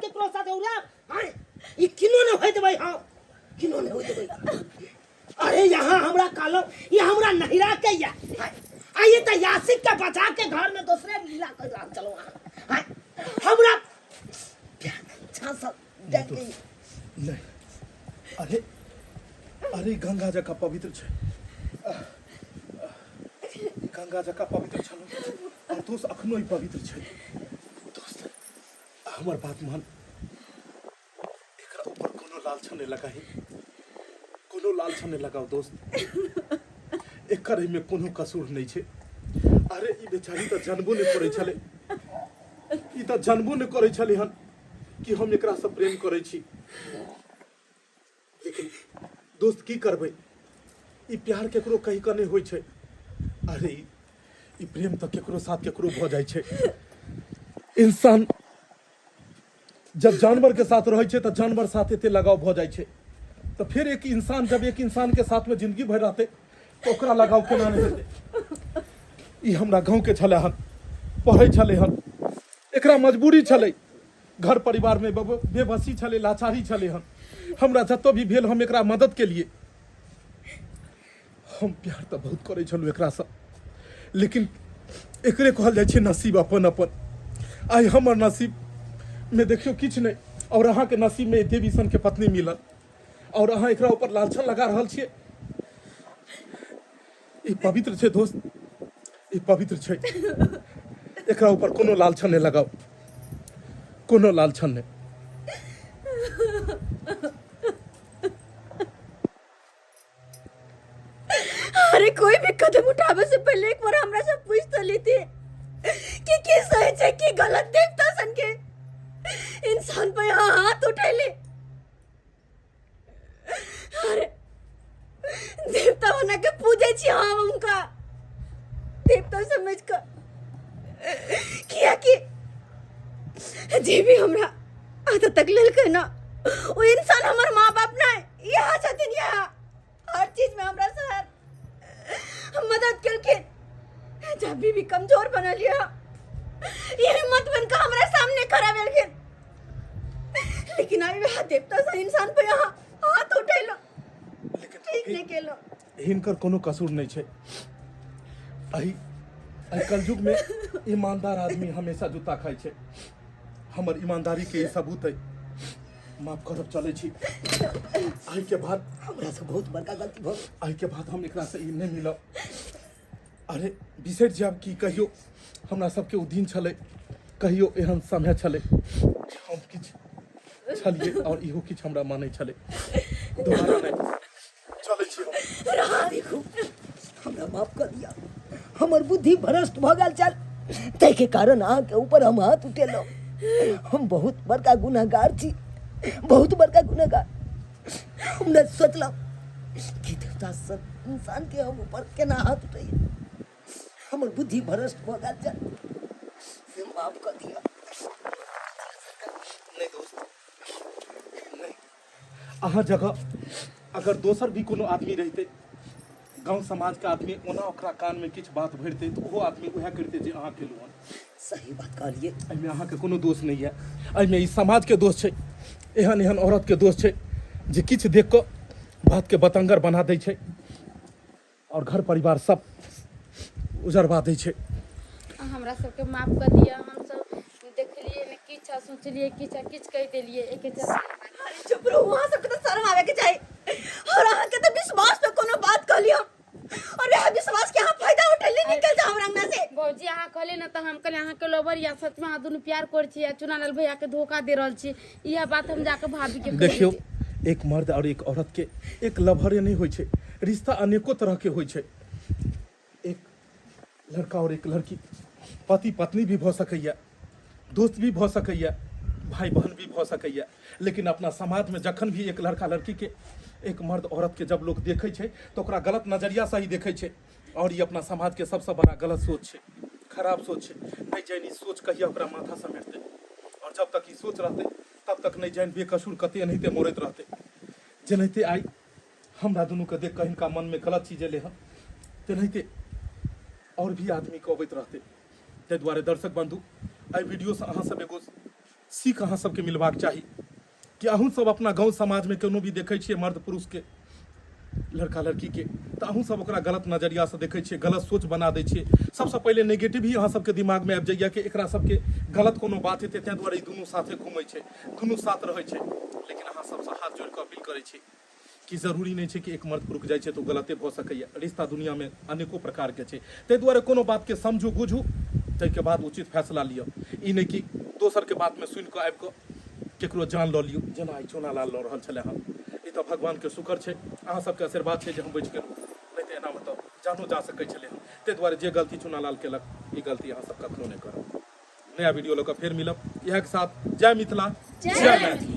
केकरो साथ उड़ायब आँय ई किनो नहि होय देबै हम किनो नहि होय देबै। अरे यहाँ हमरा कहलो ये हमरा नहिरा के या आ ये तो यासिक के बचा के घर में दूसरे लीला कर रहल चलो अहाँ आँय, हमरा अच्छा सब देख के नहीं अरे अरे गंगा जकाँ पवित्र छै, गंगा जकाँ पवित्र छल और दोस्त अखनो ई पवित्र छै। दोस्त हमर बात मान, एकरा ऊपर कोनो लालछन नहि लगाही, कोनो लालछन नहि लगाओ दोस्त, एकर एहिमे कोनो कसूर नहि छै। अरे ई बेचारी तऽ जानबो नहि करै छलै, ई तऽ जानबो नहि करै छलै हन कि हम एकरासँ प्रेम करै छी। लेकिन दोस्त की करबै, ई प्यार केकरो कहि कऽ नहि होइ छै। अरे ई प्रेम तऽ केकरो साथ केकरो भऽ जाइ छै। इंसान जब जानवर के साथ रहै छै तऽ जानवर साथ एते लगाव भऽ जाइ छै, तऽ फेर एक इंसान जब एक इंसान के साथ में जिंदगी भरि रहतै तऽ ओकरा लगाव केना नहि हेतै? ई हमरा गाँव के छलै हन, पढ़ै छलै हन, एकरा मजबूरी छलै, घर परिवार में बेबसी छलै, लाचारी छलै हन। हमरा जतऽ भी भेल हम एकरा मदद केलिए। हम प्यार तऽ बहुत करै छलहुँ एकरासँ, लेकिन एकरे कहल जाइ छै नसीब अपन अपन। आइ हमर नसीब में देखियौ किछु नहि और अहाँके नसीब में देवी सन के पत्नी मिलल और अहाँ एकरा ऊपर लालछन लगा रहल छियै। ई पवित्र छै दोस्त, ई पवित्र छै, एकरा ऊपर कोनो लालछन नहि लगाउ, कोनो लालछन नहि। अरे कोई भी कदम उठावे से पहले एक बार हमरा से पूछ तो लेती कि की सही छै की गलत। देवता सन के इंसान पे यहाँ हाथ उठेले, अरे देवता बना के पूजे छी हम उनका, देवता समझ कर किया कि जे भी हमरा आदत तक लेलकै ना वो इंसान हमर माँ बाप नहीं यहाँ छथिन, यहाँ हर चीज में हमरा सर मदद केलखिन। जब भी कमजोर बनल ये हिम्मत बन के हमरा सामने खड़ा भेलखिन, लेकिन आई वह देवता सा इंसान पे यहाँ हाथ उठेलो, लेकिन ठीक नहीं केलो। हिनकर कोनो कसूर नहीं छै। एहि एहि कलयुग में ईमानदार आदमी हमेशा जूता खाइ छै। हमर ईमानदारी के ई सबूत है, माफ करब, चलै छी। एहि के बाद हमरा से बहुत बड़का गलती भऽ गेल। एहि के बाद हम एकरा से ई नहि मिलब। अरे बिसरि जायब कि कहियो हमरा सबके ओ दिन छलै, कहियो एहन समय छलै, हम किछु छलियै और इहो किछु हमरा मानै छलै। दोबारा नहि, चलै छी हम। देखू हमरा माफ कर दिया, हमर बुद्धि भ्रष्ट भऽ गेल छल, ताहिके कारण अहाँके ऊपर हम हाथ उठेलहुँ। हम बहुत बड़का गुनहगार छी, बहुत बड़का गुनहगार। हम नहि सोचलहुँ कि देवता सब इंसान के हम ऊपर केना हाथ उठैए। हमर बुद्धि भ्रष्ट भऽ गेल छल, से माफ कर दिया। नहि दोस्त नहि, अहाँ जगह अगर दोसर भी कोनो आदमी रहितै, गाँव समाजके आदमी, ओना ओकरा कानमे किछु बात भरितै तऽ ओहो आदमी उएह करितै जे अहाँ केलहुँ हन। सही बात कहलियै। एहिमे अहाँके कोनो दोष नहि यऽ, एहिमे ई समाजके दोष छै, एहन एहन औरतके दोष छै जे किछु देख कऽ बातके बतंगर बना दै छै और घर परिवार सब उजरवा दै छै। हमरा सबके माफ कऽ दिअ, हमसब देखलियै ने किछु आ सोचलियै किछु आ किछु कहि देलियै एके चलते। अरे चुप रहू, अहाँ सबके तऽ शर्म आबे के चाही और अहाँ के तऽ विश्वास पे कोनो बात कहलियै हम और वएह विश्वास के अहाँ फायदा उठेली, निकल जाओ हमरा अंगना से। भौजी अहाँ कहलियै ने तऽ हम कहलियै अहाँके लोभर या सचमे अहाँ दुनू प्यार करै छी आ चुनालाल भैयाके धोखा दे रहल छी। इएह बात हम जाकऽ भाभीके कहि देखियौ देलियै। एक मर्द और एक औरत के एक लभरे नहीं होइ छै, रिश्ता अनेको तरह के होइ छै। एक लड़का और एक लड़की पति पत्नी भी भऽ सकैया, दोस्त भी भऽ सकैया, भाई बहन भी भऽ सकैया, लेकिन अपना समाज में जखन भी एक लड़का लड़की के, एक मर्द औरत के जब लोग देखै छै तऽ ओकरा गलत नजरिया से ही देखै छै और ई अपना समाज के सबसँ बड़ा गलत सोच छै, खराब सोच छै। नहि जानि ई सोच कहिया ओकरा माथा से मिटतै और जब तक ई सोच रहतै तब तक नहि जानि बेकसूर कते एनाहिते मरैत रहतै। जेनाहिते आइ हमरा दुनूके देख कऽ हिनका मनमे गलत चीज एलै हँ, तेनाहिते आओर भी आदमीके अबैत रहतै। ताहि दुआरे दर्शक बन्धु, एहि वीडियोसँ अहाँ सब एगो सीख अहाँ सबके मिलबाक चाही कि अहूँ सब अपना गाँव समाजमे कोनो भी देखै छियै मर्द पुरुषके लड़का लड़कीके तऽ अहूँ सब ओकरा गलत नजरियासँ देखै छियै गलत सोच बना दै छियै सबसँ पहिले नेगेटिव ही अहाँ सबके दिमागमे आबि जाइए कि एकरा सबके गलत कोनो बात हेतै ताहि दुआरे ई दुनू साथे घूमै छै दुनू साथ रहै छै लेकिन अहाँ सबसँ हाथ जोड़ि कऽ अपील करै छी कि जरूरी नहि छै कि एक मर्द पुरुष जाइ छै तऽ ओ गलते भऽ सकैए रिश्ता दुनिआँमे अनेको प्रकारके छै ताहि दुआरे कोनो बातके समझू बुझू ताहिके बाद उचित फैसला लिअ ई नहि कि दोसरके बातमे सुनि कऽ आबि कऽ केकरो जान लऽ लियौ जेना आइ चोना लाल लऽ रहल छलै हँ ई तऽ भगवानके शुक्र छै अहाँ सबके आशीर्वाद छै जे हम बचि गेलहुँ नहि तऽ एनामे तऽ जानो जा सकै छलै हँ ताहि दुआरे जे गलती चुना लाल केलक ई गलती अहाँ सब कखनो नहि करब नया वीडियो लऽ कऽ फेर मिलब इएहके साथ जय मिथिला जय मैथिली।